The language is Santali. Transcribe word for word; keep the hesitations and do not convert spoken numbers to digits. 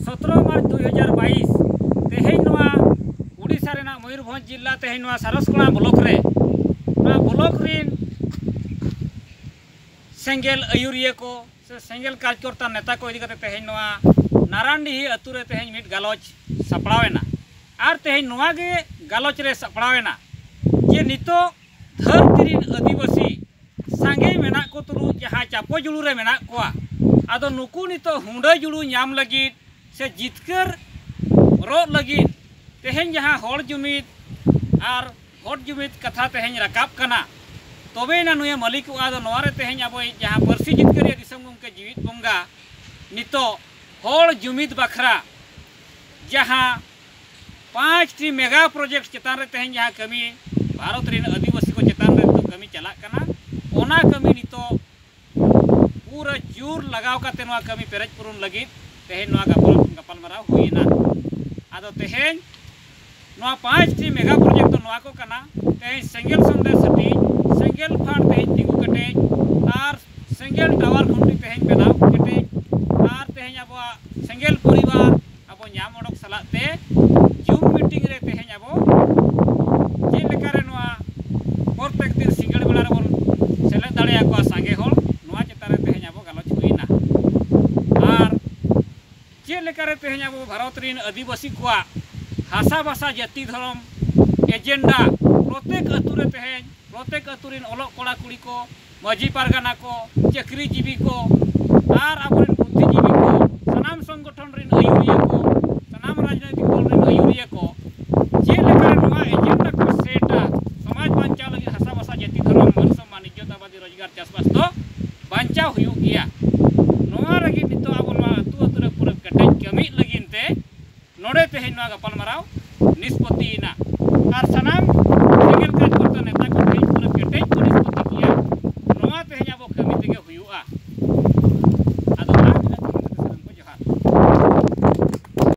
ᱥᱚᱛᱨᱚ ᱢᱟᱨᱪ ᱫᱩ ᱦᱟᱡᱟᱨ ᱵᱟᱭᱤᱥ, ᱛᱮᱦᱮᱧ ᱱᱚᱣᱟ ᱩᱰᱤᱥᱟ ᱨᱮᱱᱟᱜ ᱢᱚᱭᱩᱨᱵᱷᱚᱸᱡᱽ ᱡᱤᱞᱟ, ᱛᱮᱦᱮᱧ ᱱᱚᱣᱟ ᱥᱟᱨᱚᱥᱠᱚᱬᱟ ᱵᱞᱚᱠ ᱨᱮ, ᱱᱚᱣᱟ ᱵᱞᱚᱠ ᱨᱤᱱ ᱥᱮᱸᱜᱮᱞ ᱟᱹᱭᱩᱨᱤᱭᱟᱹ ᱠᱚ ᱥᱮ ᱥᱮᱸᱜᱮᱞ ᱠᱟᱨᱡᱽᱠᱚᱨᱛᱟ ᱱᱮᱛᱟ ᱠᱚ ᱤᱫᱤ ᱠᱟᱛᱮ ᱛᱮᱦᱮᱧ ᱱᱚᱣᱟ ᱱᱟᱨᱟᱱᱰᱤᱦᱤ ᱟᱹᱛᱩ ᱨᱮ ᱛᱮᱦᱮᱧ ᱢᱤᱫ ᱜᱟᱞᱚᱪ ᱥᱟᱯᱲᱟᱣ ᱮᱱᱟ᱾ ᱟᱨ ᱛᱮᱦᱮᱧ ᱱᱚᱣᱟ ᱜᱮ ᱜᱟᱞᱚᱪ ᱨᱮ ᱥᱟᱯᱲᱟᱣ ᱮᱱᱟ ᱡᱮ ᱱᱤᱛᱚᱜ ᱫᱷᱟᱹᱨᱛᱤ ᱨᱤᱱ ᱟᱹᱫᱤᱵᱟᱹᱥᱤ ᱥᱟᱸᱜᱮ ᱢᱮᱱᱟᱜ ᱠᱚ ᱛᱩᱞᱩᱡ ᱡᱟᱦᱟᱸ ᱪᱟᱯᱚ ᱡᱩᱲᱩ ᱨᱮ ᱢᱮᱱᱟᱜ ᱠᱚᱣᱟ, ᱟᱫᱚ ᱱᱩᱠᱩ ᱱᱤᱛᱚᱜ ᱦᱩᱸᱰᱟᱹ ᱡᱩᱲᱩ ᱧᱟᱢ ᱞᱟᱹᱜᱤᱫ ᱥᱮ ᱡᱤᱛᱠᱟᱹᱨ ᱨᱚᱜ ᱞᱟᱹᱜᱤᱫ ᱛᱮᱦᱮᱧ ᱡᱟᱦᱟᱸ ᱦᱚᱲ ᱡᱩᱢᱤᱫ ᱟᱨ ᱵᱷᱳᱴ ᱡᱩᱢᱤᱫ ᱠᱟᱛᱷᱟ ᱛᱮᱦᱮᱧ ᱨᱟᱠᱟᱵ ᱠᱟᱱᱟ, ᱛᱚᱵᱮᱭᱮᱱᱟ ᱱᱩᱭᱮ ᱢᱟᱹᱞᱤᱠᱚᱜᱼᱟ᱾ ᱟᱫᱚ ᱱᱚᱣᱟ ᱨᱮ ᱛᱮᱦᱮᱧ ᱟᱵᱚᱭᱤᱡ ᱡᱟᱦᱟᱸ ᱯᱟᱹᱨᱥᱤ ᱡᱤᱛᱠᱟᱹᱨᱤᱭᱟᱹ ᱫᱤᱥᱚᱢ ᱜᱚᱢᱠᱮ ᱡᱤᱣᱤᱫ ᱵᱚᱸᱜᱟ ᱱᱤᱛᱚᱜ ᱦᱚᱲ ᱡᱩᱢᱤᱫ ᱵᱟᱠᱷᱨᱟ ᱡᱟᱦᱟᱸ ᱯᱟᱸᱪᱴᱤ ᱢᱮᱜᱟ ᱯᱨᱚᱡᱮᱠᱴ ᱪᱮᱛᱟᱱ ᱨᱮ ᱛᱮᱦᱮᱧ ᱡᱟᱦᱟᱸ ᱠᱟᱹᱢᱤ ᱵᱷᱟᱨᱚᱛ ᱨᱮᱱ ᱟᱹᱫᱤᱵᱟᱹᱥᱤ ᱠᱚ ᱪᱮᱛᱟᱱ ᱨᱮ ᱱᱤᱛᱚᱜ ᱠᱟᱹᱢᱤ ᱪᱟᱞᱟᱜ ᱠᱟᱱᱟ, ᱚᱱᱟ ᱠᱟᱹᱢᱤ ᱱᱤᱛᱚᱜ ᱯᱩᱨᱟᱹ ᱡᱳᱨ ᱞᱟᱜᱟᱣ ᱠᱟᱛᱮ ᱱᱚᱣᱟ ᱠᱟᱹᱢᱤ ᱯᱮᱨᱮᱡ ᱯᱩᱨᱩᱱ ᱞᱟᱹᱜᱤᱫ ᱛᱮᱦᱮᱧ ᱱᱚᱣᱟ ᱜᱟᱯᱟᱞ ᱜᱟᱯᱟᱞᱢᱟᱨᱟᱣ ᱦᱩᱭᱮᱱᱟ᱾ ᱟᱫᱚ ᱛᱮᱦᱮᱧ ᱱᱚᱣᱟ ᱯᱟᱸᱪᱴᱤ ᱢᱮᱜᱟ ᱯᱨᱚᱡᱮᱠᱴ ᱫᱚ ᱱᱚᱣᱟ ᱠᱚ ᱠᱟᱱᱟ, ᱛᱮᱦᱮᱧ ᱥᱮᱸᱜᱮᱞ ᱥᱚᱱᱫᱮᱥ ᱦᱟᱹᱴᱤᱧ, ᱥᱮᱸᱜᱮᱞ ᱯᱷᱟᱸᱴ ᱛᱮᱦᱮᱧ ᱛᱤᱸᱜᱩ ᱠᱮᱴᱮᱡ, ᱟᱨ ᱥᱮᱸᱜᱮᱞ ᱴᱟᱣᱟᱨ ᱠᱷᱩᱱᱴᱤ ᱛᱮᱦᱮᱧ ᱵᱮᱱᱟᱣ ᱠᱮᱴᱮᱡ, ᱟᱨ ᱛᱮᱦᱮᱧ ᱟᱵᱚᱣᱟᱜ ᱥᱮᱸᱜᱮᱞ ᱯᱚᱨᱤᱵᱟᱨ ᱟᱵᱚ ᱧᱟᱢ ᱚᱰᱚᱠ ᱥᱟᱞᱟᱜ ᱛᱮ ᱡᱩᱢ ᱢᱤᱴᱤᱝ ᱨᱮ ᱛᱮᱦᱮᱧ ᱟᱵᱚ ᱪᱮᱫ ᱞᱮᱠᱟᱨᱮ ᱱᱚᱣᱟ ᱯᱨᱚᱛᱮᱠ ᱫᱤᱱ ᱥᱤᱸᱜᱟᱹᱲ ᱵᱮᱲᱟ ᱨᱮᱵᱚᱱ ᱥᱮᱞᱮᱫ ᱫᱟᱲᱮᱭᱟᱠᱚᱣᱟ ᱥᱟᱸᱜᱮ ᱦᱚᱲ, ᱱᱚᱣᱟ ᱪᱮᱛᱟᱱ ᱨᱮ ᱛᱮᱦᱮᱧ ᱟᱵᱚ ᱜᱟᱞᱚᱪ ᱦᱩᱭᱱᱟ᱾ ᱟᱨ ᱪᱮᱫ ᱞᱮᱠᱟᱨᱮ ᱛᱮᱦᱮᱧ ᱟᱵᱚ ᱵᱷᱟᱨᱚᱛ ᱨᱮᱱ ᱟᱹᱫᱤᱵᱟᱹᱥᱤ ᱠᱚᱣᱟᱜ ᱦᱟᱥᱟ ᱵᱷᱟᱥᱟ ᱡᱟᱹᱛᱤ ᱫᱷᱚᱨᱚᱢ ᱮᱡᱮᱱᱰᱟ ᱯᱨᱚᱛᱮᱠ ᱟᱹᱛᱩ ᱨᱮ ᱛᱮᱦᱮᱧ ᱯᱨᱚᱛᱮᱠ ᱟᱹᱛᱩ ᱨᱮᱱ ᱚᱞᱚᱜ ᱠᱚᱲᱟ ᱠᱩᱲᱤ ᱠᱚ, ᱢᱟᱹᱡᱷᱤ ᱯᱟᱨᱜᱟᱱᱟ ᱠᱚ, ᱪᱟᱹᱠᱨᱤ ᱡᱤᱵᱤ ᱠᱚ, ᱟᱨ ᱟᱵᱚᱨᱮᱱ ᱵᱩᱫᱽᱫᱷᱤᱡᱤᱵᱤ ᱠᱚ, ᱥᱟᱱᱟᱢ ᱥᱚᱝᱜᱚᱴᱷᱚᱱ ᱨᱮᱱ ᱟᱹᱭᱩᱨᱤᱭᱟᱹ ᱠᱚ, ᱥᱟᱱᱟᱢ ᱨᱟᱡᱽᱱᱳᱭᱛᱤᱠ ᱫᱚᱞ ᱨᱮᱱ ᱟᱹᱭᱩᱨᱤᱭᱟᱹ ᱠᱚ ᱪᱮᱫ ᱞᱮᱠᱟᱨᱮ ᱱᱚᱣᱟ ᱮᱡᱮᱱᱰᱟ ᱠᱚ ᱥᱮᱴᱟ, ᱥᱚᱢᱟᱡᱽ ᱵᱟᱧᱪᱟᱣ ᱞᱟᱹᱜᱤᱫ ᱦᱟᱥᱟ ᱵᱷᱟᱥᱟ ᱡᱟᱹᱛᱤ ᱫᱷᱚᱨᱚᱢ ᱢᱟᱹᱱ ᱥᱚᱢᱢᱟᱱ ᱤᱡᱽᱡᱚᱛ ᱟᱵᱟᱫᱤ ᱨᱳᱡᱽᱜᱟᱨ ᱪᱟᱥᱵᱟᱥ ᱫᱚ ᱵᱟᱧᱪᱟᱣ ᱦᱩᱭᱩᱜ ᱜᱮᱭᱟ᱾ ᱱᱚᱣᱟ ᱞᱟᱹᱜᱤᱫ ᱱᱤᱛᱚᱜ ᱟᱵᱚ ᱱᱚᱣᱟ ᱟᱹᱛᱩ ᱟᱹᱛᱩ ᱨᱮ ᱯᱩᱨᱟᱹ ᱠᱮᱴᱮᱡ ᱠᱟᱹᱢᱤ ᱞᱟᱹᱜᱤᱫ ᱛᱮ ᱱᱚᱰᱮ ᱛᱮᱦᱮᱧ ᱱᱚᱣᱟ ᱜᱟᱯᱟᱞᱢᱟᱨᱟᱣ ᱱᱤᱥᱯᱚᱛᱤᱭᱮᱱᱟ᱾ ᱟᱨ ᱥᱟᱱᱟᱢ ᱥᱮᱸᱜᱮᱞ ᱠᱟᱹᱢᱤ